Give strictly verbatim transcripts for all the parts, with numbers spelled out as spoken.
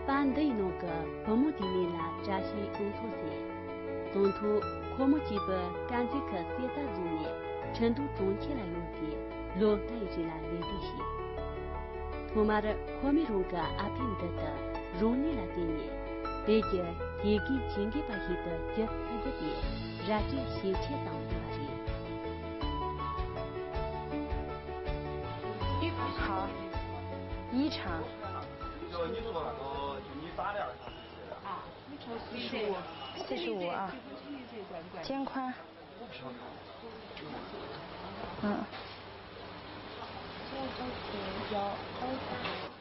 པར་འདི་ཡི་ནང་གི་བུ་མོ་དེའི་མིང་ལ་བཀྲ་ཤིས་གཡུ་མཚོ་ཟེར། དང་ཐོག་ཁོ་མོ་གཅིག་པུ་དཀར་མཛེས་ཁུལ་གསེར་རྟ་རྫོང་ནས་ཁྲིན་ཏུའུ་གྲོང་ཁྱེར་ལ་ཡོང་སྟེ་ལོ་ལྔ་ཡི་རིང་ལ་ལས་ཀ་བྱས། ཐོག་མར་ཁོ་མོས་རང་གི་ཨ་ཕའི་མདུན་དུ་རང་ཉིད་ལ་བརྟེན་ནས་བོད་ཀྱི་དགེ་རྒན་བྱིས་འགོད་པ་ཞིག་ཏུ་གྱུར་ཐུབ་རྒྱུ་དེ་ར་སྤྲོད་ཞེ་ཆེ་བཏང་ཡོད་པ་རེད། 好，一场。四十五，四十五啊，肩宽。嗯，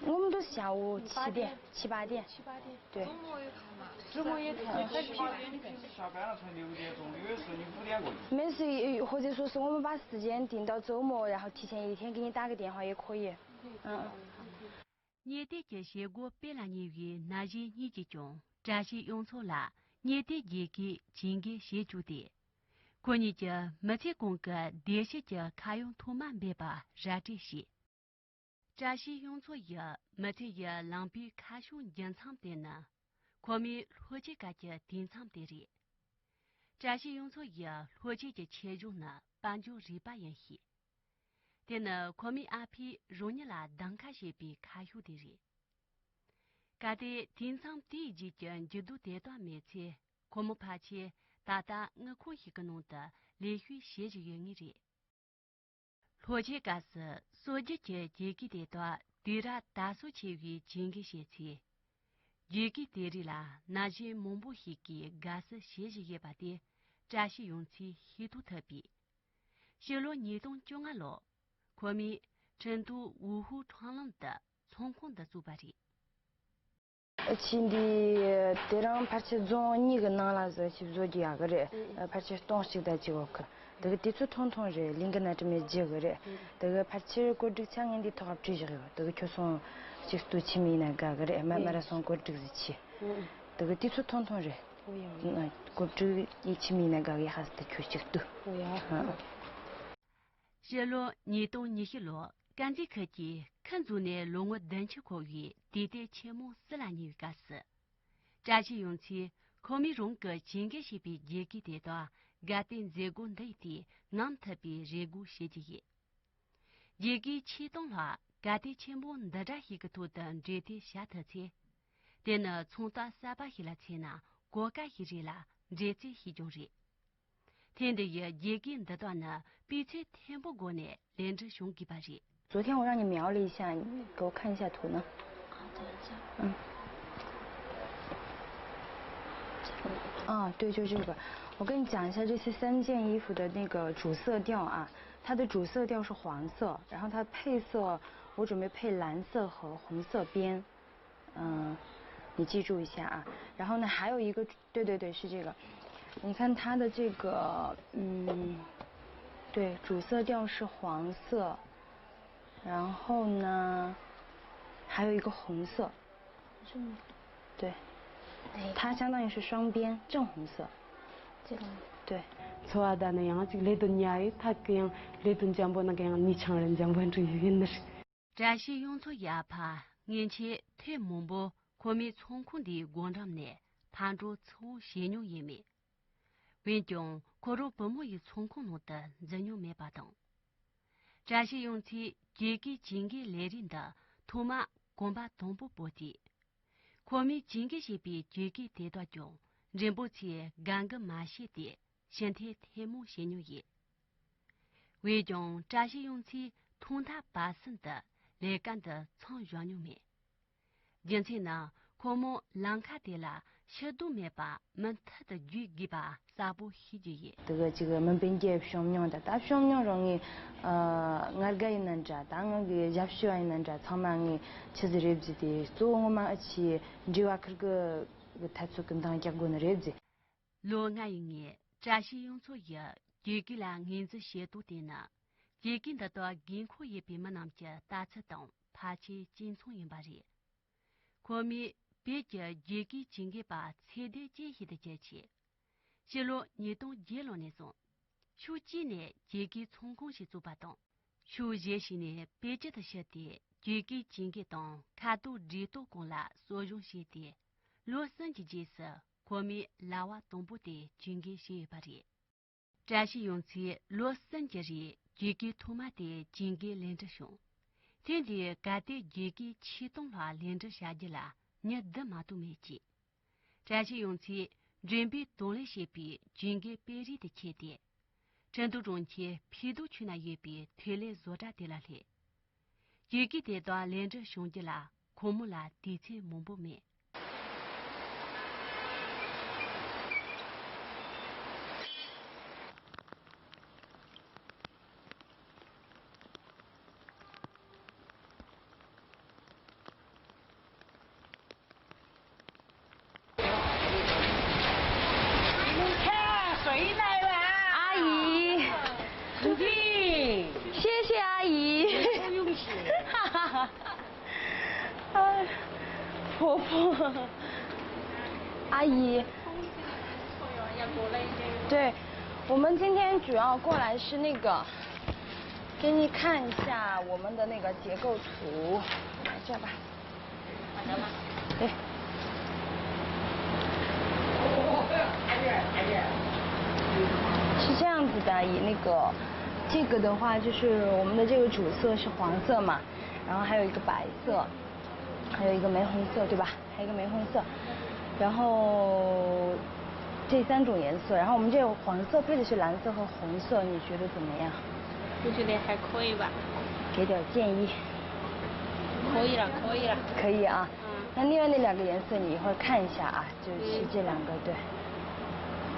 我们都下午七点、七八点。对。周末也看嘛。周末也看，但是平时上班了才六点钟，有的时候你五点过去。没事，或者说是我们把时间定到周末，然后提前一天给你打个电话也可以。嗯。 གཉེར་སྟོན་གྱི་བྱེད་སྒོ་སྤེལ་ལ་ཉེ་བའི་ན་གཞོན་གཉིས་ཀྱིས་ཀྱང་བཀྲ་ཤིས་གཡུ་མཚོ་ལ་གཉེར་སྟོན་དགེ་རྒན་བྱིས་འགོད་བྱེད་བཅུག་སྟེ། ཁོ་གཉིས་ཀྱིས་མི་ཚེ་གང་གི་བདེ་སྐྱིད་ཀྱི་ཁ་གཡང་ཐོག་མ་འབེབས་པ་ར་སྤྲོད་བྱས། བཀྲ་ཤིས་གཡུ་མཚོ་ཡི་མི་ཚེ་ཡི་ལམ་བུའི་ཁ་བྱང་རྒྱུ་མཚམས་དེ་ནི་ཁོ་མོའི་ལྷོ་སྐྱེས་སྐབས་ཀྱི་དུས་མཚམས་དེ་རེད། བཀྲ་ཤིས་གཡུ་མཚོ་ཡི་ལྷོ་སྐྱེས་ཀྱི་ཆེ་ཆུང་ནི་དཔལ་འབྱོར་རིག་པ་ཡིན་ཞིང་། དེ་ནི་ཁོ་མོའི་ཨ་ཕས་རང་ཉིད་ལ་གདམ་ཁ་བྱས་པའི་ཁ་ཤུགས་དེ་རེད། གལ་ཏེ་དུས་མཚམས་དེའི་རྗེས་ཀྱི་འགྱུར་ལྡོག་དེ་དག་མེད་ཚེ། ཁོ་མོ་ཕལ་ཆེར་ད་ལྟ་དངུལ་ཁང་ཞིག་གི་ནང་དུ་ལས་ཞུགས་བྱེད་བཞིན་ཡོད་ངེས་རེད། ལྷོ་སྐྱེས་སྐབས་སུ་སྲོལ་རྒྱུན་གྱི་དགེ་རྒན་དེ་དག་དུས་རབས་དར་སྲོལ་ཆེ་བའི་བྱིས་འགོད་བྱེད་ཚེ། དགེ་རྒན་དེ་རིགས་ལ་ན་གཞོན་མང་པོ་ཞིག་གིས་དགའ་བསུ་བྱེད་བཞིན་ཡོད་པ་དེ་བཀྲ་ཤིས་གཡུ་མཚོས་ཤེས་རྟོགས་ཐུབ་པས། ཕྱི་ལོ་ཉིས་སྟོང་བཅོ་ལྔ་ལོར་ཁོ་མོས་ཁྲིན་ཏུའུ་ཝུའུ་ཧུའུ་ཁྲང་ལུང་དུ་ཚོང་ཁང་འདི་བཙུགས་པ་རེད། ཆེས་འདི་དེ་རིང་ཕལ་ཆེར་རྫོང་གཉིས་ཀྱི་ནང་ལ་ཟེར་ཞིག་བཟོ་རྒྱུ་ཡག་གི་རེད། ཨེ། ཕལ་ཆེར་སྟོང་གཅིག་དང་གཅིག་འོག་གི། དེ་གི་དུས་ཚོད་ཐུང་ཐུང་རེད། ལིང་གི་ན་དྲི་མེད་རྒྱུ་གི་རེད། ཨེ། དེ་གི་ཕལ་ཆེར་བཀོད་སྒྲིག་ཆ་ངས་འདི་ཐོག་བྲིས་བཞག་ཡོད། དེ་གི་ཁྱོད་སོང་གཅིག་ཏུ་ཆི་མི་ཡིན་ན་དགའ་གི་རེད། མ་མ་ར་སོང་བཀོད་སྒྲིག་ཟིག་ཆི། ཨེ། དེ་གི་དུས་ཚོད་ཐུང་ཐུང་རེད། ཨོ་ཡ། བཀོད་སྒྲིག་ཡིན་ཆི་མི་ཡིན་ན་དགའ་གི་ཧ་སི་ཏི་ཁྱོད་གཅིག་ཏུ། ཨོ་ཡ། ཕྱི་ལོ་ཉིས་སྟོང་ཉི་ཤུ་ལོར་དཀར་མཛེས་ཁུལ་གྱི་ཁུལ་འཛུགས་ནས་ལོ་ངོ་བདུན་ཅུ་འཁོར་བའི་དུས་དེབ་ཆེན་མོ་སུ་ལ་ཉེ་བའི་སྐབས་སུ། བཀྲ་ཤིས་གཡུ་མཚོས་ཁོ་མོས་རང་གི་བྱིས་འགོད་བྱས་པའི་དགེ་རྒན་དེ་དག་དགའ་སྟོན་མཛད་སྒོ་འདི་ཡི་དུས་མཉམ་ཐུབ་པའི་རེ་སྒུག་བྱེད་ཀྱི་ཡོད། དགེ་རྒན་ཆིག་སྟོང་ལྷག་དགའ་སྟོན་ཆེན་པོ་འདི་འདྲ་ཞིག་གི་ཐོག་ཏུ་འབྲེལ་གཏོགས་བྱ་ཐུབ་ཚེ། དེ་ནི་ཚོང་རྟགས་གསར་པ་ཞིག་ལ་མཚོན་ན་གོ་སྐབས་ཤིག་རེད་ལ་འབྲེལ་རྩོད་ཞིག་ཀྱང་རེད། ཐེངས་འདི་ཡི་དགེ་རྒན་འདི་དག་ནི་སྤུས་ཚད་མཐོན་པོའི་སྒོ་ནས་ལེགས་འགྲུབ་བྱུང་དགོས་པ་རེད། 昨天我让你描了一下，你给我看一下图呢。 啊，对，就这个。我跟你讲一下这些三件衣服的那个主色调啊，它的主色调是黄色，然后它配色，我准备配蓝色和红色边。嗯，你记住一下啊。然后呢，还有一个，对对对，是这个。你看它的这个，嗯，对，主色调是黄色，然后呢，还有一个红色。这么，对，哎，它相当于是双边正红色。这个吗？对。 འཚོ་བ་ད་ནི་ཡང་གཅིག་ལས་དོན་ཉ་ཡི་ཐད་ཀྱི་ཡང་ལས་དོན་འཇམ་པོ་ནང་གི་ཡང་ཉི་ཆང་རེད། འཇམ་པོ་འདྲ་ཡི་ཡིན་ནི་རེད། བཀྲ་ཤིས་གཡུ་མཚོ་ཡི་ཨ་ཕ་སྔོན་ཆད་ཐེངས་མང་པོ་ཁོ་མོའི་ཚོང་ཁང་འདིའི་སྒོ་འགྲམ་ནས་ཕར་འགྲོ་ཚུར་འོང་བྱེད་མྱོང་ཡོད་མོད། འོན་ཀྱང་ཁོ་རང་བུ་མོ་ཡི་ཚོང་ཁང་ནང་དུ་འཛུལ་མྱོང་མེད་པ་དང་། བཀྲ་ཤིས་གཡུ་མཚོས་དགེ་རྒན་བྱིས་འགོད་ལས་རིགས་འདི་ཐོག་མར་གོམ་པ་དང་པོ་སྤོས་ཏེ། ཁོ་མོས་བྱིས་འགོད་བྱས་པའི་དགེ་རྒན་དེ་དག་ཀྱང་རིན་པོ་ཆེའི་དགའ་མགུ་མ་བྱས་ཏེ་ཕྱིར་འཐེན་ཐེངས་མང་བྱེད་མྱོང་ཡོད། འོན་ཀྱང་བཀྲ་ཤིས་གཡུ་མཚོས་ཐོག་མཐའ་བར་གསུམ་དུ་ལས་ཀ་འདི་མཚམས་བཞག་མྱོང་མེད། རྒྱུ་མཚན་ནི་ཁོ་མོ་ལམ་ཁ་དེ་ལ་ཕྱིར་ལྡོག་མེད་པར་མུ་མཐུད་དུ་བརྒྱུད་དགོས་པ་གསལ་པོ་ཤེས་ཀྱི་ཡོད། དེ་ག་ཅིག་མུན་པའི་རྒྱབ་བྱུང་མྱོང་། ད་ད་བྱུང་མྱོང་རུང་ངས་ཨ་ང་དགའ་ཡིན་ན་འདྲ། ད་ང་གི་ཞབས་ཞུ་བ་ཡིན་ན་འདྲ། ཚང་མ་ངས་ཆི་ཟིག་རེད་བཟླས་ཏེ། གཙོ་བོ་ངོ་མ་ཨ་ཆི་འབྲེལ་བ་ཁུར་གི་གི་ཐ་ཚོད་ཀྱི་འདང་རྒྱག་དགོས་ནི་རེད་བཟླས། ལོ་ལྔ་ཡི་སྔོན་བཀྲ་ཤིས་གཡུ་མཚོ་ཡིས་དགེ་རྒན་ལ་ངོས་འཛིན་བྱེད་དོ། དེ་ནི་དགེ་རྒན་འདི་དག་དགོས་མཁོ་ཡོད་པའི་མི་རྣམས་ཀྱི་ལྟ་ཚུལ་དང་ཕལ་ཆེར་གཅིག་མཚུངས་ཡིན་པ་རེད། ཁོ་མོས་བོད་ཀྱི་དགེ་རྒན་བྱིས་འགོད་པ་ཚད་ལྡན་ཅན་ཞིག་ཏུ་གྱུར་ཆེད། ཕྱི་ལོ་ཉིས་སྟོང་བརྒྱད་ལོ་ནས་བཟུང་ཕྱོགས་གཅིག་ནས་དགེ་རྒན་ཚོང་ཁང་ཞིག་བཙུགས་པ་དང་། ཕྱོགས་བཞི་ཞིག་ནས་དཔེ་སྐྱིད་དུ་ཕྱིར་ཏེ་གྱོད་གུས་ཇུས་འགོད་དང་ཁ་ཐོར་སྒྲིག་གཏོར་སྐོར་ལ་གསོ་སྦྱོང་བྱས་ཏེ། ལོ་གསུམ་གྱི་རྗེས་སུ་ཁོ་མོས་ལྭ་བ་དང་པོ་དེ་གྱོད་འགོད་བྱས་ཡོད་པ་རེད། བཀྲ་ཤིས་ཡང་ཚེ་ལོ་གསུམ་གྱི་རིང་གྱོད་གུས་ཐོག་མ་དེ་གྱོད་འགོད་ལན་འདྲི་བྱུང་། ཐེངས་འདིའི་གལ་ཏེ་གྱོད་གུས་ཆིག་སྟོང་ལྷག་ལན་འདྲི་བྱ་རྒྱུ་ལ་མྱི་བསྡུ་མ་ཐུབ་མེད་ཀྱིས། བཀྲ་ཤིས་ཡང་ཚེས་མགྲོན་པོས་དང་ལེན་བྱས་པའི་གྱོད་འགོད་དཔེ་རིས་དེ་ཁྱེར་ཏེ། ཁྲིན་ཏུའུ་གྲོང་ཁྱེར་ཕུའེ་ཏུའུ་ཆུས་ན་ཡོད་པའི་ཐོན་ལས་བཟོ་གྲྭ་དེ་ལ་སླེབས། གྱོད་གུས་དེ་དག་ལན་འདྲི་བྱུང་རྒྱུ་ལ་ཁོ་མོ་ལ་དུས་ཚོད་མང་པོ་མེད། 你看，谁来了？阿姨。徒弟。谢谢阿姨。不用谢。哈哈哈。哎，婆婆。阿姨。对，我们今天主要过来是那个，给你看一下我们的那个结构图。来这吧。 对，是这样子的，以那个，这个的话就是我们的这个主色是黄色嘛，然后还有一个白色，还有一个玫红色，对吧？还有一个玫红色，然后这三种颜色，然后我们这个黄色配的是蓝色和红色，你觉得怎么样？我觉得还可以吧。给点建议。可以了，可以了。可以啊。嗯。那另外那两个颜色你一会儿看一下啊，就是这两个，对，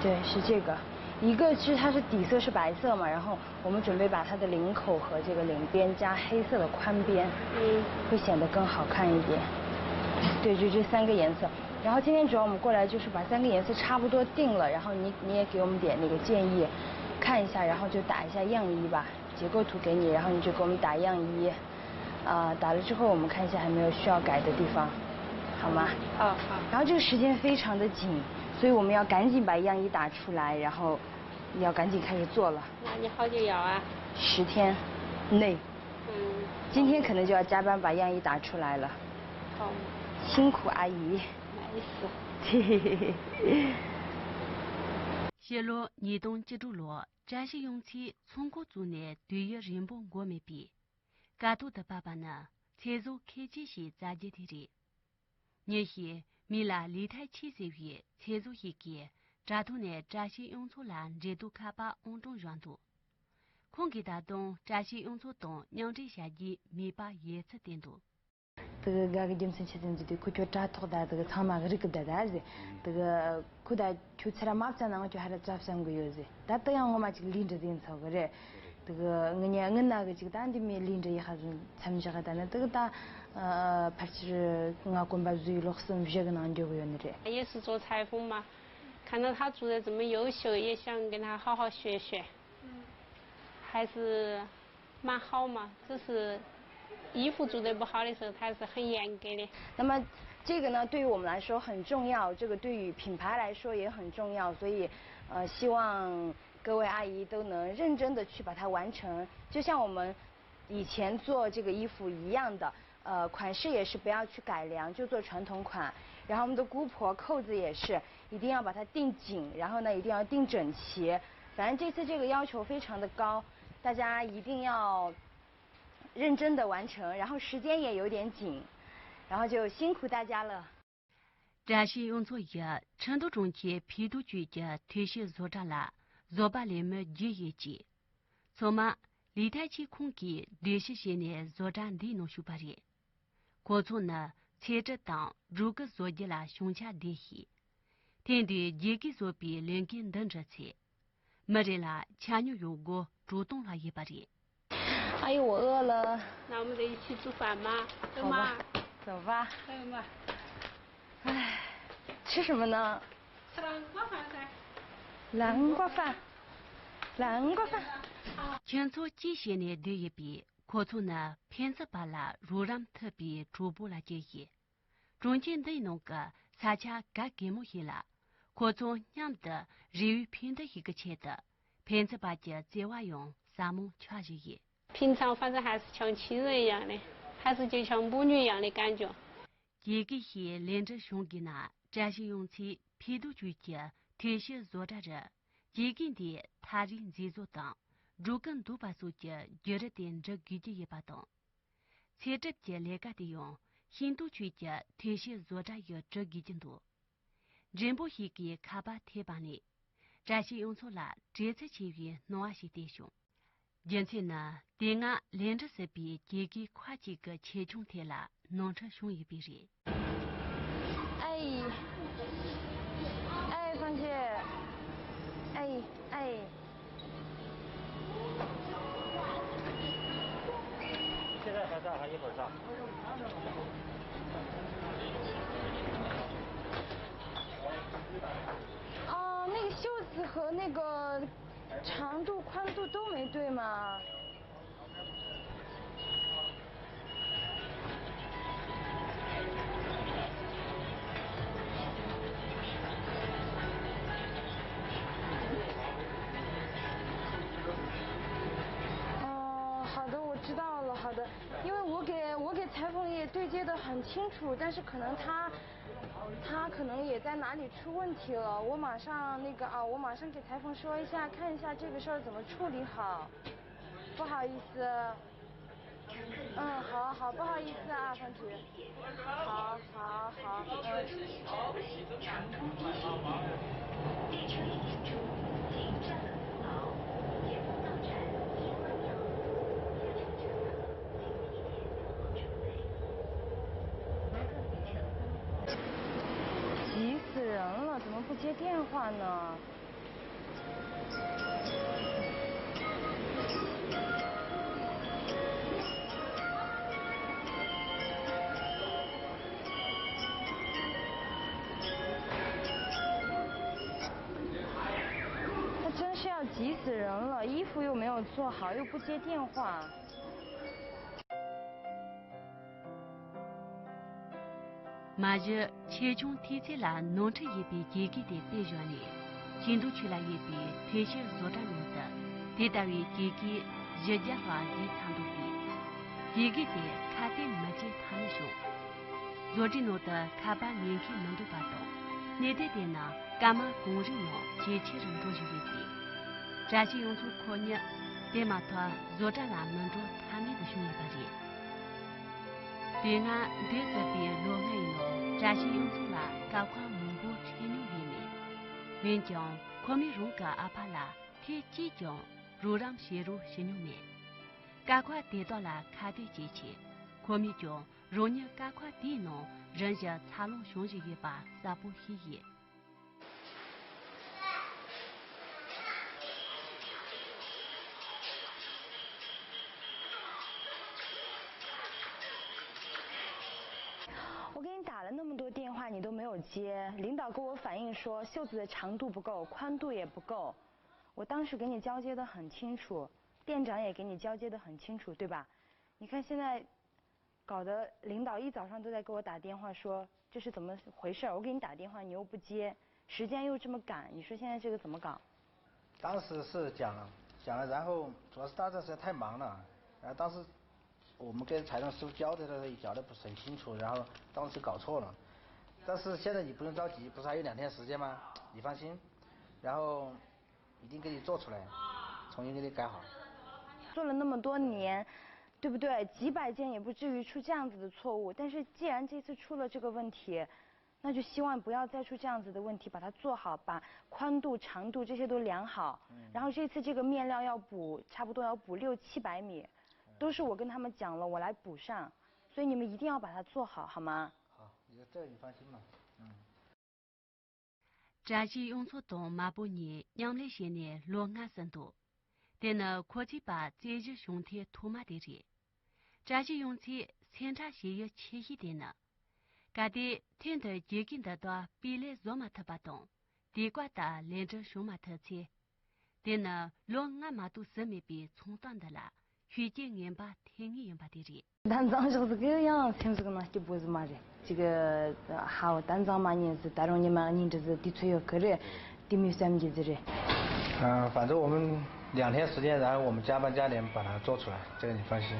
对，是这个，一个是它是底色是白色嘛，然后我们准备把它的领口和这个领边加黑色的宽边，嗯。会显得更好看一点。对，就这三个颜色。然后今天主要我们过来就是把三个颜色差不多定了，然后你你也给我们点那个建议，看一下，然后就打一下样衣吧，结构图给你，然后你就给我们打样衣。 啊，打了之后我们看一下还没有需要改的地方，好吗？好，好。然后这个时间非常的紧，所以我们要赶紧把样衣打出来，然后要赶紧开始做了。那你好久要啊？十天内。嗯。今天可能就要加班把样衣打出来了。好。辛苦阿姨。没事。 ཕྱི་ལོ་ཉིས་སྟོང་བཅུ་དྲུག་ལོར་བཀྲ་ཤིས་ཡང་ཚེས་ཚོགས་འཁོར་བཙུགས་ནས་དུས་ཡུན་རིང་པོ་འགོར་མེད་པས། དཀའ་ཐུབ་ཏུ་བབས་པ་ནི་ཚེ་སྲོག་ཁེ་གྱེས་ཤིག་བཙལ་རྒྱུ་དེ་རེད། ཉིན་ཞིག་མི་ལ་ལི་ཐའི་ཆི་ཟེར་བའི་ཚེ་སྲོག་ཞིག་གིས་དྲ་ཐོག་ནས་བཀྲ་ཤིས་གཡུ་མཚོ་ལ་འབྲེལ་གཏུག་ཁ་པར་ཨང་གྲངས་བཞག་འདུག་ཁོང་གིས་ད་དུང་བཀྲ་ཤིས་གཡུ་མཚོ་དང་མཉམ་འབྲེལ་བྱ་རྒྱུའི་མོས་པ་ཡོད་ཚུལ་བསྟན་འདུག་དེ་གི་དགའ་གི་རྒྱུ་མཚན་ཆི་ཟིག་འཛིན་དུས་ཁོ་ཁྱོད་དྲ་ཐོག་ད་དེ་གི་ཚང་མ་གི་རིག་གི་བསྡད་ད་ཟེར། དེ་གི་ཁོ་ད་ཁྱོད་ཚེ་ར་མ་བཙལ་ན་ང་ཁྱོད་ཧ་ར་བཙལ་བསམ་གི་ཡོད་ཟེར། ད་དེ་ཡང་ངོ་མ་ཅིག་ལས་འབྲས་ཡིན་ཚོད་གི་རེད། དེ་གི་ངི་ཉ་ངི་ན་གི་ཅིག་ད་འདི་མོའི་ལས་འབྲས་ཡག་པ་ཟིག་མཚམས་བཞག་གི་ད་ནི་དེ་གི་ད་ཨ་ཕལ་ཆེར་ང་གོམ་པ་བཟོས་ལོ་གསུམ་བཞི་གི་ནང་འགྱོ་གི་ཡོད་ནི་རེད། 也是做裁缝嘛，看到他做的这么优秀，也想跟他好好学学。 还是蛮好嘛，只是衣服做得不好的时候，他是很严格的。那么这个呢，对于我们来说很重要，这个对于品牌来说也很重要，所以，呃，希望各位阿姨都能认真的去把它完成，就像我们以前做这个衣服一样的，呃，款式也是不要去改良，就做传统款。然后我们的姑婆扣子也是一定要把它定紧，然后呢，一定要定整齐。反正这次这个要求非常的高，大家一定要认真的完成，然后时间也有点紧，然后就辛苦大家了。 བཀྲ་ཤིས་གཡུ་མཚོ་ཡིས་ཁྲིན་ཏུའུ་གྲོང་ཁྱེར་ཕུའེ་ཏུའུ་ཆུས་ཀྱི་ཐོན་སྐྱེད་བཟོ་གྲྭ་ལ་བཟོ་པ་ལས་མི་བརྒྱད་ཡོད་ཅིང་། ཚང་མ་ལི་ཐའི་ཆི་ཁོང་གིས་གདན་ཞུ་བྱས་ནས་བཟོ་གྲྭ་འདིའི་ནང་ཞུགས་པ་རེད། ཁོ་ཚོ་ནི་ཚེ་སྒྲིབ་དང་སྒྲོ་སྐུར་བཟོ་རྒྱུ་ལ་བྱང་ཆ་ལྡན་ཞིང་། ཐེངས་འདིའི་རྒྱལ་སྒོས་བཟོས་པའི་ལས་འགུལ་འདི་འགྲུབ་ཚེ། མི་རེ་ལ་ཆ་སྙོམས་ཡོང་སྒོ་དྲུག་སྟོང་ལྷག་ཡོད་པ་རེད། 哎呦，我饿了。那我们就一起做饭嘛，走嘛。好吧，走吧。走嘛。哎，吃什么呢？吃冷锅饭噻。冷锅饭，冷锅饭。 ཁྱིམ་ཚང་གཅིག་བྱས་ནས་སྡོད་ཡོད་པས། ཁོ་ཚོ་ནི་ཕན་ཚུན་བར་ལ་རོགས་རམ་ཐུབ་པའི་གྲོགས་པོ་ལ་གྱུར་ཡོད། གྲོང་ཁྱེར་འདིའི་ནང་གི་ས་ཆ་ག་གེ་མོ་ཞིག་ལ། ཁོ་ཚོ་མཉམ་དུ་རེ་བའི་ཕན་བདེ་ཞིག་གི་ཆེད་དུ། ཕན་ཚུན་བར་གྱི་བརྩེ་བ་ཡང་ཟབ་མོ་ཆགས་བཞིན་ཡོད། 平常反正还是像亲人一样的，还是就像母女一样的感觉。དགེ་རྒན་ཞིག་ལས་འབྲེལ་བྱུང་དགོས་ན། བཀྲ་ཤིས་གཡུ་མཚོས་ཕུའུ་ཏའོ་ཆུས་ཀྱི་ཐོས་བཤེར་བཟོ་གྲྭ་རུ་དགེ་རྒན་དེས་ཐག་རིང་མཛེས་བཟོ་དང་འགྲོ་གི་འདུག་པ་སོགས་ཀྱི་བརྒྱུད་རིམ་དེ་འགྲུབ་དགོས་ཀྱི་ཡོད་པ་དང་། ཚེ་སྒྲུབ་ཀྱི་ལས་ཀ་དེ་ཡང་ཤིན་ཏུའུ་ཆུས་ཀྱི་ཐོས་བཤེར་བཟོ་གྲྭ་ཡི་གྲུབ་དགོས་ཀྱི་འདུག་མགྲོན་པོ་ཞིག་གིས་ཁ་པར་ཐེབས་པ་ནས། བཀྲ་ཤིས་གཡུ་མཚོ་ལ་དྲི་ཚིག་ཆེ་བའི་སྣང་བ་ཞིག་བསྟན་བྱུང་། རྒྱུ་མཚན་ནི། དེ་སྔ་ལས་འབྲེལ་ཟིན་པའི་དགེ་རྒན་ཁག་ཅིག་གི་ཆེ་ཆུང་ཐད་ལ་ནོར་འཁྲུལ་བྱུང་ཡོད་པས་རེད། 哎，哎，方姐，哎，哎。现在还在，还一会儿上。啊，那个袖子和那个长度、宽度都没对吗？ 哦，好的，我知道了。好的，因为我给我给裁缝也对接的很清楚，但是可能他他可能也在哪里出问题了。我马上那个啊，我马上给裁缝说一下，看一下这个事儿怎么处理好。不好意思。 嗯，好好，不好意思啊，方局。好好好，嗯。急死人了，怎么不接电话呢？ 他真是要急死人了，衣服又没有做好，又不接电话。 མ་གཞི་ཆེ་ཆུང་མཐོ་ཚད་ལ་ནོར་འཁྲུལ་ཡོད་པའི་དགེ་རྒན་དེ་བསྟན་བཞག་ནས། ཤིན་ཏུའུ་ཆུས་ལ་ཡོད་པའི་ཐོས་བཤེར་བཟོ་གྲྭ་ནང་དུ་དེ་ལྟ་བུའི་དགེ་རྒན་བཞི་བརྒྱ་ལྷག་བསྡུས་ཚར་འདུག་པས། དགེ་རྒན་དེ་ཁ་གཏད་མི་བྱེད་ཐབས་མེད་བྱུང་། བཟོ་གྲྭའི་ནང་དུ་ཁ་པར་ཉན་མཁན་མི་འདུག་པ་དང་། གནས་སྡུད་དེ་ནི་སྐར་མ་གང་རིང་ནང་ཇེ་ཆེ་རུ་འགྲོ་བཞིན་ཡོད་པས། བཀྲ་ཤིས་གཡུ་མཚོ་ཁོ་གཉིས་དེ་མ་ཐག་བཟོ་གྲྭ་ལ་མི་འགྲོ་ཐབས་མེད་དུ་བྱུང་ཡོད་པ་རེད། དེ་སྔ་འདས་ཚར་བའི་ལོ་ལྔ་ཡི་ནང་བཀྲ་ཤིས་གཡུ་མཚོ་ལ་དཀའ་ཁག་མང་པོ་འཕྲད་མྱོང་ཡོད་མེད། འོན་ཀྱང་ཁོ་མོས་རང་གི་ཨ་ཕ་ལ་ཐེངས་གཅིག་ཀྱང་རོགས་རམ་བྱེད་རོགས་ཞུ་མྱོང་མེད། དཀའ་ཁག་དེ་དག་ལ་ཁ་གཏད་བྱེད་ཆེད་ཁོ་མོས་ཀྱང་རང་ཉིད་དཀའ་ཁག་དེའི་ནང་རིམ་བཞིན་འཚར་ལོངས་བྱུང་བཞིན་ཡོད་པ་གསལ་པོ་ཤེས་ཡོད། 我给你打了那么多电话，你都没有接。领导跟我反映说，袖子的长度不够，宽度也不够。我当时给你交接的很清楚，店长也给你交接的很清楚，对吧？你看现在搞得领导一早上都在给我打电话说，这是怎么回事儿？我给你打电话，你又不接，时间又这么赶，你说现在这个怎么搞？当时是讲了讲了，然后主要是大家实在太忙了，然后当时我们跟财政师傅交代的时候也交代不是很清楚，然后当时搞错了。但是现在你不用着急，不是还有两天时间吗？你放心，然后一定给你做出来，重新给你改好。做了那么多年，对不对？几百件也不至于出这样子的错误，但是既然这次出了这个问题，那就希望不要再出这样子的问题，把它做好，把宽度、长度这些都量好。然后这次这个面料要补，差不多要补六七百米，都是我跟他们讲了，我来补上，所以你们一定要把它做好，好吗？好，你这你放心吧。嗯。 བཀྲ་ཤིས་གཡུ་མཚོ་དང་མ་པོ་གཉིས་མཉམ་ལས་བྱས་ནས་ལོ་ལྔ་ཟིན་འདུག་དེ་ནི་ཁོ་ཚོའི་བར་རྩོད་གཞི་བྱུང་ཐེངས་ཐོག་མ་དེ་རེད། བཀྲ་ཤིས་གཡུ་མཚོས་སེམས་ཁྲལ་བྱེད་ཡུལ་ཆེ་ཤོས་དེ་ནི། གལ་ཏེ་ཐེངས་འདིར་དགེ་རྒན་འདི་དག་སྤུས་ལེགས་བཟོ་མ་ཐུབ་པ་དང་། དེ་བཀག་ལྟར་ལས་འགྲུབ་བྱུང་མ་ཐུབ་ཚེ། དེ་ནི་ལོ་ལྔ་མ་གཏོགས་ཟིན་མེད་པའི་ཚོང་རྟགས་འདི་ལ་ཤུགས་རྐྱེན་ངན་པ་ཐེབས་ངེས་ཡིན་པ་དེ་རེད། ད་འཛིང་ཞག་ཟིག་གི་ཡང་སེམས་ཟིག་ནང་སྐྱིད་པོ་ཟིག་མ་རེད། ཅིག་ཧའོ་ད་འཛིང་མ་ཉན་ཟིག་ད་རུང་ཉི་མ་གཉིས་འདྲ་ཟིག་དུས་ཚོད་ཡོད་གི་རེད། དེ་མོ་བསམ་གྱི་ཟིག་རེད། 嗯，反正我们两天时间，然后我们加班加点把它做出来，这个你放心。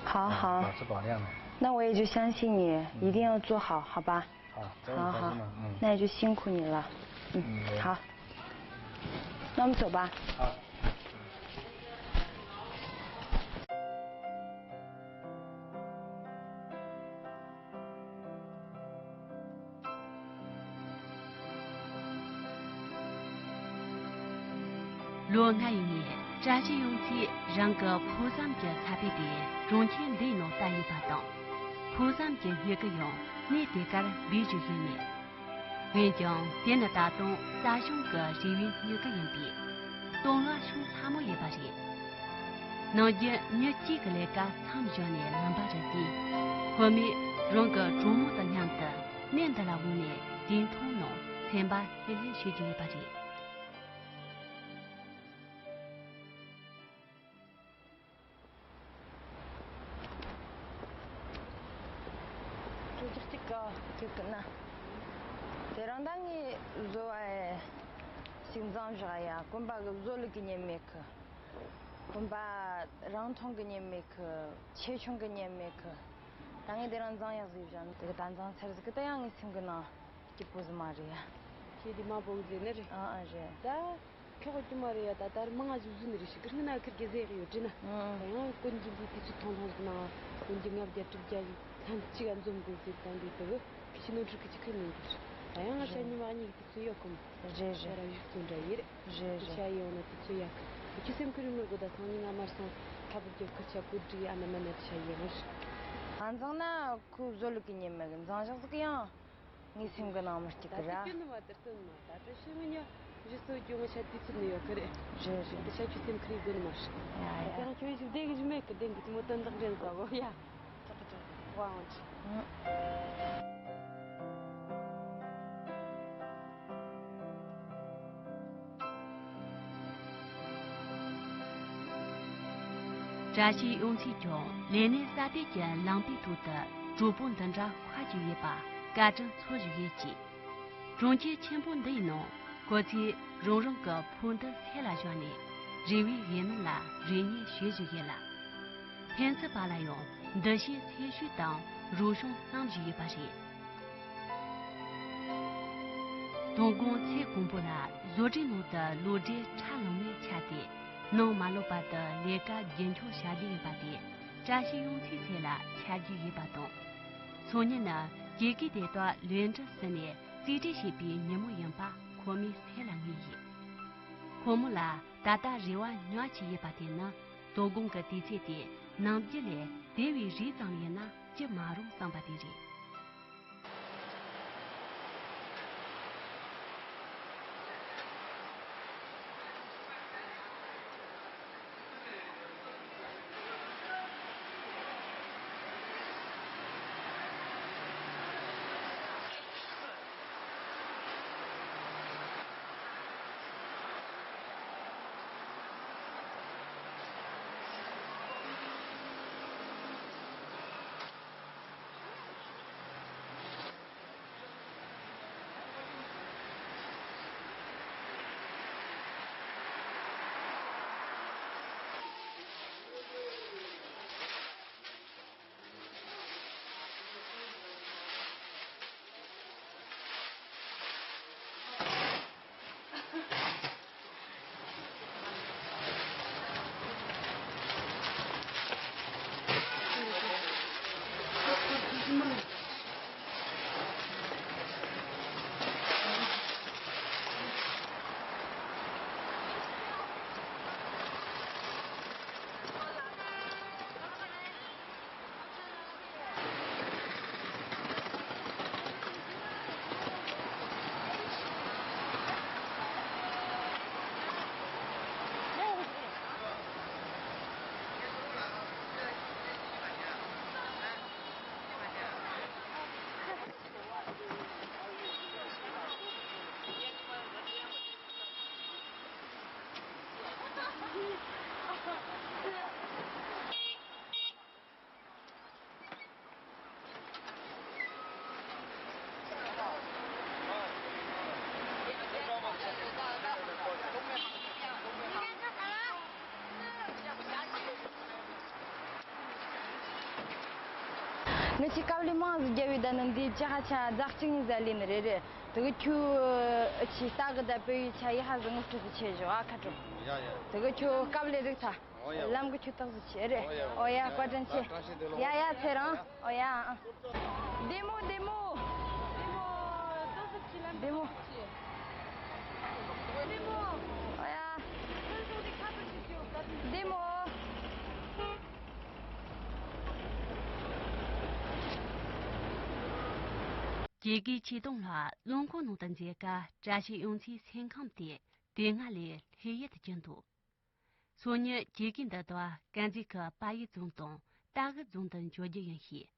好，好。啊，保质保量的。那我也就相信你，一定要做好，好吧？好，这个你放心吧，好，好。嗯。那也就辛苦你了。嗯，嗯，好。那我们走吧。好。 ལོ་ལྔ་ཡི་སྔོན་བཀྲ་ཤིས་ཡོང་ཚེ་རང་གི་ཕོ་བསམ་གྱི་ས་ཕུད་དེ་གྲོང་ཁྱེར་འདིའི་ནང་བསྟར་ཡོད་པ་དང་། ཕོ་བསམ་གྱི་སྨྱུ་གུ་ཡང་གནས་དེ་གར་སྦས་བཞག་ཡོད་མེད། འོན་ཀྱང་དེ་ནི་ད་དུང་རྩྭ་གཞུང་གི་རེ་བའི་སྨྱུ་གུ་ཡིན་པས་བསྟོད་བསྔགས་བྱུང་སླ་མོ་ཡོད་པ་རེད། ནང་རྒྱུ་མྱི་གཅིག་གི་ལས་ཀ་མཚམས་བཞག་ནས་ལངས་པ་རེད་དེ། ཁོ་མོས་རང་གི་གྲོགས་མོ་དང་མཉམ་དུ་གནས་འདི་ལ་འོངས་ནས་དེའི་མཐོང་ནང་སེམས་པ་ལྷོད་ལྷོད་བྱེད་ཀྱི་ཡོད་པ་རེད། ཁྱོད་ཅག་གཅིག་ག་ཁྱོད་ཀྱི་ན། དེ་རིང་ད་ངས་བཟོ་བ་ཞིག་འཛིང་བཞག་ཡ། གོན་པ་གི་བཟོ་ལུགས་ཀྱི་ཉེན་མེད་གི། གོན་པ་རིང་ཐུང་གི་ཉེན་མེད་གི། ཆེ་ཆུང་གི་ཉེན་མེད་གི། ད་ངས་དེ་རིང་འཛིང་ཡག་ཟིག་བཞག་ནི་དེ་གི་ད་འཛིང་ཚར་ཟིག་གི་ད་ཡང་ངའི་སེམས་གི་ནང་སྐྱིད་པོ་ཟིག་མ་རེད་ཡ། ཁྱེད་དེ་མ་བོ་ཟེར་ནི་རེད། ཨ་ཨ་རེད། ད། ཁག་པོ་ཅི་མ་རེད་ཡ། ད་ལྟར་མང་ང་བཞུགས་བཞུགས་ནི་རེད། ཤི་ཁིར་ང་ན་ཁིར་གེ་ཟེ་ཡོད་དྲི་ན། ཨང་། ད་ཡང་དཀོན་མཆོག་གིས་དུས་ཚོད་ཐུང་ཐུང་ཞིག་གནང་ང་། དཀོན་མཆོག་ལྔ་བརྒྱ་དྲུག་བརྒྱ་ཞིག་ལྷན་གཅིག་ག་འཛོམས་དགོས་ཟེར་ད་འདི་དུ་གི་ཁྱི་ནོར་འཁྲུག་གི་ཅི་ཁ་ཉན་གི་རེད། ད་ཡང་ང་ཤ་ཉི་མ་གཉིས་ཀྱི་དུས་ཚོད་ཡོད་གི་མོ། རེད་རེད། ཤ་ར་བཞུགས་སོང་འདྲ་ཡིན་རེད། རེད་དུ་རེད། ཤ་ཡི་འོ་ན་དུས་ཚོད་ཡག་གི། ཁྱི་སེམས་ཁུར་ཡོང་ནོར་གོ་ད་སང་ཉིན་ང་མར་སོང་ཁ་བུབ་རྒྱབ་ཁུར་ཆ་གོ་དྲི་ཨ་ན་མ་ན་དུ་ཤ་ཡི་རེད། ཨ་འཛིང་ན་ཁོའི་བཟོ་ལུགས་ཀྱི་ཉེན་མེད་གི། འཛིང་བཞག་ཟིག་ཡང་། ངའི་སེམས་གི་ནང་མི་སྐྱིད་ད་གི་ར། ལྟ་རྒྱུ་ནི་མ་ལྟར་སྟོན་མ་ད་བཀྲ་ཤིས་ངུ་ཉོ་རི་སོ་རྒྱུ་ངོ་ཤ་དུས་ཚོད་ནི་ཡོད་གི་རེད། རེད་རེད། ད་ཤ་ཁྱོད་སེམས་ཁི་རི་དགོས་ནི་མ་རེད། ཡ་ཡ། ད་ཁྱོད་ཞིག་བསྡད་གི་ཞིག་མེད་གི། བསྡད་གི་དེ་མོ་དོན་དག་འདྲེན་ས་གོ་ཡ། ཁྲག་གི་ཁྲག་གི་ཝང་ཆི། བཀྲ་ཤིས་གཡང་ཚེ་ཀྱང་ལས་གནས་གསར་གཏོད་ཀྱི་ལམ་པའི་ཐོག་ཏུ་གྲོགས་པོ་འདི་འདྲ་ཁ་ཅིག་ཡོད་པ་བཀའ་དྲིན་ཚོར་བཞིན་ཡོད་ཅིང་། གྲོང་ཁྱེར་ཆེན་པོ་འདི་ཡི་ནང་ཁོ་ཚོས་རང་རང་གི་ཕོ་འདི་སེ་ལ་བཞག་ནས་རེ་བའི་ཡིད་སྨོན་ལ་རེ་སྙེག་བྱེད་བཞིན་ཡོད་ལ། ཕན་ཚུན་བར་ལ་ཡང་འདུ་ཤེས་སེར་ཤོས་དང་རུ་ཤོང་བསམ་བཞིན་ཡོད་པ་རེད། དོ་དགོང་ཚེ་གང་པོ་ལ་བཟོ་གྲྭའི་ནང་དུ་ལོ་འབྲས་ཁྲ་ལམ་མེར་ཆགས་ཏེ་ནང་མ་ལོག་པ་དུ་ལས་ཀ་རྒྱུན་འཁྱོངས་བྱ་རྒྱུ་ཡིན་པ་དེ་བཀྲ་ཤིས་གཡང་ཚེའི་སེམས་ལ་འཆར་རྒྱུ་ཡོད་པ་དང་། སང་ཉིན་ནི་སྐྱེད་ཀའི་དེ་དག་ལས་འབྲས་ཟིན་ནས་རྩིས་སྤྲོད་བྱེད་པའི་ཉིན་མོ་ཡིན་པ་ཁོ་མོའི་སེམས་ལ་ངེས་ཡིན། ཁོ་མོ་ལ་ད་ལྟ་རེ་བ་ཉག་གཅིག་ཡོད་པ་དེ་ནི་དོ་དགོང་གི་དུས་ཚོད་དེ་ནམ་རྒྱུན་ལས་དེ་བས་རིང་ཙམ་ཡིན་ན་ཅི་མ་རུང་བསམ་པ་དེ་རེད། ངི་ཆི་ཀབ་ལི་མང་ཟིག་རྒྱབ་བི་ད་ནི་འདི་ཅི་ཧ་ཆ་རྫ་གཅིག་ནི་ཟ་ལི་ནི་རེད་རེད། དེ་གི་ཁྱོད་ཆི་ལྟ་གི་ད་པེ་ཡི་ཆ་ཡི་ཧ་ཟི་ངི་སི་ཟི་ཆེ་ཞོ་ཨ་ཁ་ཀྲོ། ཡ་ཡ། དེ་གི་ཁྱོད་ཀབ་ལི་རིག་ཐ། ཨོ་ཡ། ལམ་གི་ཁྱོད་ཏག་ཟི་ཆེ་རེད། ཨོ་ཡ། ཨོ་ཡ། བཀའ་དྲིན་ཆེ། ཡ་ཡ་ཚེ་རང་། ཨོ་ཡ། ཨ། བདེ་མོ་བདེ་མོ། བདེ་མོ། བདེ་མོ། ཨོ་ཡ། བདེ་མོ། དགེ་རྒན་ཆོས་དུང་ལགས་རླངས་འཁོར་ནང་དུ་འཛེགས་སྐབས་བཀྲ་ཤིས་གཡུ་མཚོའི་སེམས་ཁམས་དེ་དེ་སྔ་ལས་ལྷོད་ཡལ་དུ་གྱུར་འདུག་སང་ཉིན་དགེ་རྒན་འདི་དག་དཀར་མཛེས་ཁུལ་དཔལ་ཡུལ་རྫོང་དང་སྟག་རི་རྫོང་དུ་འབྱོར་རྒྱུ་ཡིན་ཞེས།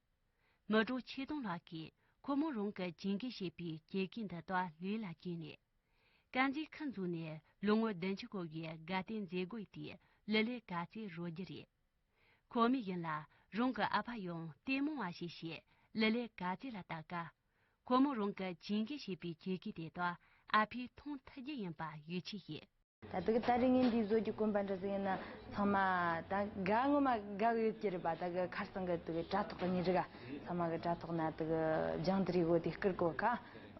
མི་གྲོགས་ཆོས་དུང་ལགས་ཀྱིས་ཁོ་མོ་རང་གིས་བྱིན་གེ་བྱས་པའི་དགེ་རྒན་འདི་དག་ལུས་ལ་བྱིན་ནས། དཀར་མཛེས་ཁུལ་འཛོམས་ནས་ལོ་ངོ་བདུན་ཅུ་འཁོར་བའི་དགའ་སྟོན་མཛད་སྒོ་ཡི་དུས་ལི་ལི་ག་ཚོད་རོལ་རྒྱུ་རེད། ཁོ་མོའི་ཡིན་ལ་རང་གི་ཨ་ཕ་ཡང་ལྟད་མོ་བ་ཞིག་བྱས་ལི་ལི་ག་ཚོད་ལ་ལྟ་སྐབས། ཁོ་མོ་རང་གིས་བྱིན་གེ་བྱས་པའི་དགེ་རྒན་དེ་དག་ཨ་ཕས་མཐོང་ཐུབ་རྒྱུ་ཡིན་པ་ཡིད་ཆེས་བྱས། ད་དུང་ད་རེས་ངས་འདིའི་བཟོ་རྒྱུ་གོམ་པ་འདྲ་ཟིག་ཡིན་ན་ཚང་མ་ད་དགའ་ངོ་མ་དགའ་གི་ཡོད་ཀྱི་རེད་པ། ད་གི་ཁ་སང་གི་དུ་གི་དྲ་ཐོག་གི་ཉིན་རེ་ག་ཚང་མ་གི་དྲ་ཐོག་ན་དུ་གི་ལྗང་དུ་རི་འོ་དེ་བསྐུར་གོ་ཁ་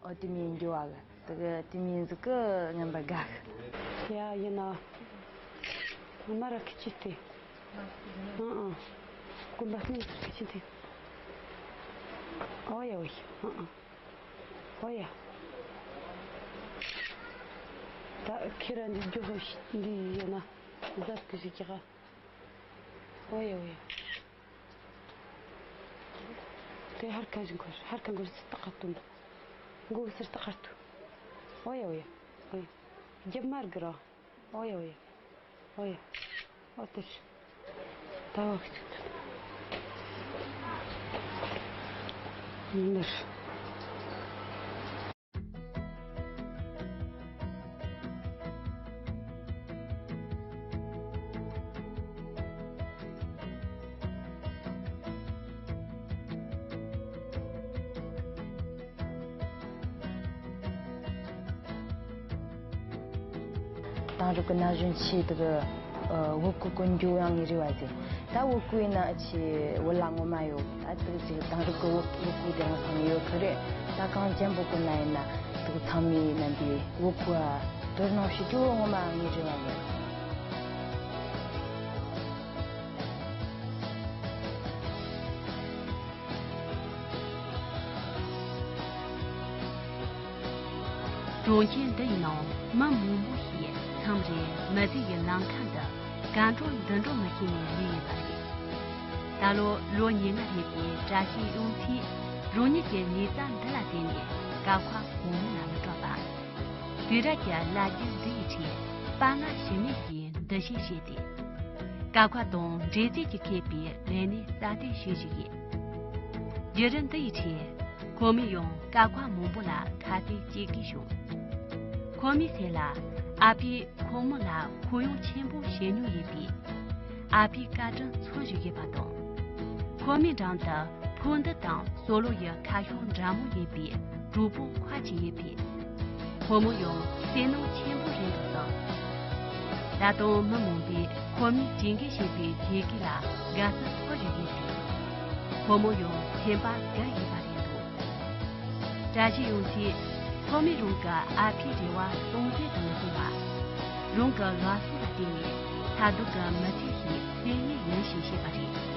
འོ་དེ་མིན་འགྱོ་བ་གི་དུ་གི་དེ་མིན་ཟིག་གི་ངན་པ་དགའ་གི། ཡ་ཡིན་ན་ང་མ་ར་ཁི་ཆི་སྟེ། ཨང་ཨང་། གོམ་པ་སྣུམ་ཟིག་ཁི་ཆི་སྟེ། ཨོ་ཡ་ཨོ་ཡ། ཨང་ཨང་། ཨོ་ཡ། ད་ཁྱེད་རང་འདི་རྒྱུ་ཧོ་ཤི་འདི་ཡིན་ན་ཟབ་ཀི་ཞིག་ཀྱི་ཧ། ཨོ་ཡ་ཨོ་ཡ། དེ་ཧར་ཁ་ཞིག་འཁོར་ཧར་ཁ་འཁོར་སི་ཏག་ཧར་ཏུ། མགོ་སི་ཏག་ཧར་ཏུ། ཨོ་ཡ་ཨོ་ཡ། ཨོ་ཡ། རྒྱབ་མར་གི་ར། ཨོ་ཡ་ཨོ་ཡ། ཨོ་ཡ། ཨོ་ཡ། ཨོ་དེ་ཤི། ད་བ་ཁི་ཆུ་ཐུ། འདིར། དེང་རབས་ཀྱི་ན་གཞོན་ཆེ་དག་བོད་ཀྱི་ཀུན་འགྱུར་ཡང་ངེས་རེ་བ་ཟེར། ད་བོད་ཀྱི་ཡིན་ན་ཆེ་བོད་ལ་ངོ་མ་ཡོད། ད་དུ་ཅིག་དེང་རབས་ཀྱི་བོད་བོད་ཀྱི་དེ་རང་ཚང་མ་ཡོད་ཁི་རེད། ད་གངས་ཅན་བོད་ཀྱི་ན་ཡིན་ན་དུ་ཚང་མའི་ན་འདི་བོད་ཀྱི་དོ་སྣང་ཞུ་རྒྱུ་ངོ་མ་ངེས་རེ་བ་ཡོད། གྲོང་ཁྱེར་འདི་ཡི་ནང་མི་མང་པོ་ཞིག་མཚམས་རེ་མི་ཚེ་ཡི་ལམ་ཁ་འདི་ག་འགྲོ་འདི་འགྲོ་མི་ཤེས་ནས་ལུས་ཡོད་པ་རེད། ད་ལོ་ལོ་ཉེར་ལྔ་སླེབས་པའི་བཀྲ་ཤིས་གཡུ་མཚོས་རང་ཉིད་ཀྱི་ནུས་རྩལ་འདི་ལ་བརྟེན་ནས་སྐབས་འཁར་གོང་མ་ལ་མི་སྤྲོད་པ། དུས་རབས་ཀྱི་ལ་རྒྱ་འདི་ཡི་ཁྲོད་དཔའ་ངར་ཞུམ་མེད་ཀྱིས་འདུ་ཤེས་བསྐྱེད་དེ། སྐབས་འཁར་དང་འབྲེལ་མཐུད་ཀྱིས་ཁེབས་པའི་ལས་གནས་གསར་གཏོད་བྱེད་བཞིན་ཡོད། བརྒྱུད་རིམ་འདི་ཡི་ཁྲོད་ཁོ་མོས་ཡང་སྐབས་འཁར་མང་པོ་ལ་ཁ་གཏད་གཅོག་དགོས་བྱུང་། ཁོ་མོའི་སེམས་ལ་ཨ་ཕས་ཁོ་མོ་ལ་ཁོར་ཡུག་ཆེན་པོ་བྱེད་མྱོང་ཡོད་པས། ཨ་ཕའི་བཀའ་དྲིན་ཚོར་བཞིན་ཡོད་པ་དང་། ཁོ་མོའི་འགྲམ་དུ་ཕོ་འདི་དང་སོ་ལོ་ཡི་ཁ་ཤོག་འདྲ་མོ་ཡོད་པའི་གྲོགས་པོ་ཁ་ཅིག་ཡོད་པས། ཁོ་མོ་ཡང་བསོད་ནམས་ཆེན་པོ་རེད་འདུག་ཟེར། ད་དུང་མི་མང་པོས་ཁོ་མོས་བྱིན་གེ་བྱས་པའི་དགེ་རྒན་ལ་དགའ་བསུ་ཚོར་བཞིན་ཡོད་པས། ཁོ་མོ་ཡང་སེམས་པ་དགའ་ཡོད་པ་རེད་འདུག་བཀྲ་ཤིས་གཡུ་མཚོས་ཁོ་མོས་རང་གི་ཨ་ཕའི་རེ་བ་སྟོང་ཟད་དུ་མི་སོང་བར། རང་གི་དགའ་ཕྱོགས་ལ་བརྟེན་ནས་མཐའ་སྡུག་གི་མི་ཚེ་ཞིག་སེལ་ངེས་ཡིན་ཞེས་བཤད་པ་རེད།